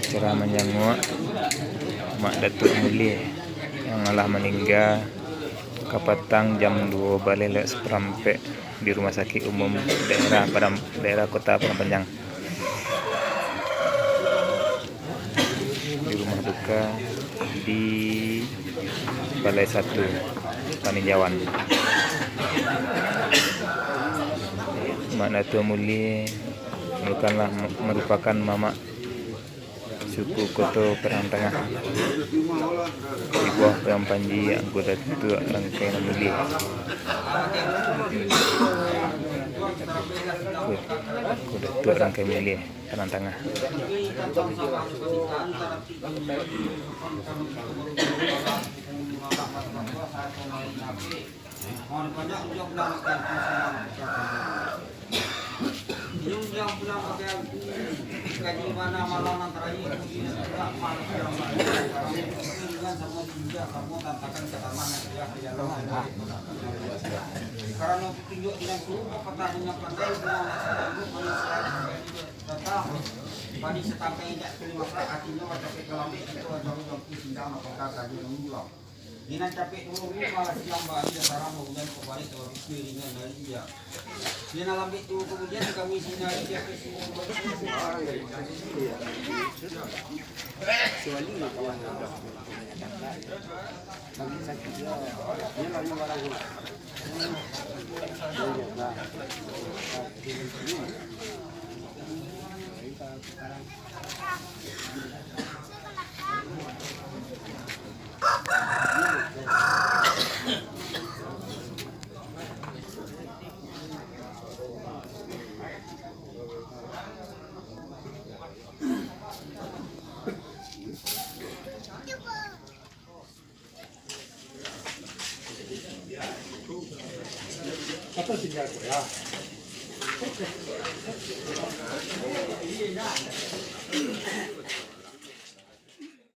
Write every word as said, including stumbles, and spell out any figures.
Acara manjanguak Mak Datuak Mulie yang alah maningga kapatang jam duo baleh lewat saparampek di Rumah Sakik Umum Daerah Padang, Daerah Kota Padang Panjang. Di rumah duka di Balai Satu, Paninjauan. Mak Datuak Mulie merupakanlah, merupakan mamak suku Koto Padang Tangah, di bawah Padang Panji, Angku Datuak Rangkai Nan Mulie. Angku, Angku Datuak Rangkai Mulie. Padang Tangah. Karano tunjuak dengan suruh patah dengan pandai, pulang manusia. Datang, bani satangkai indak tu limo belas, artinyo, wak capek ka lambek, itu wak jauah jampi sindang, mako ka kaji mangunjuang. Di nan capek dulu, malah siang bari, dah tarang, bahujan, kok balik, tawa pikir ringan dari dia. Di nan lambek tu, kamudian, kami sini, dia ke sini.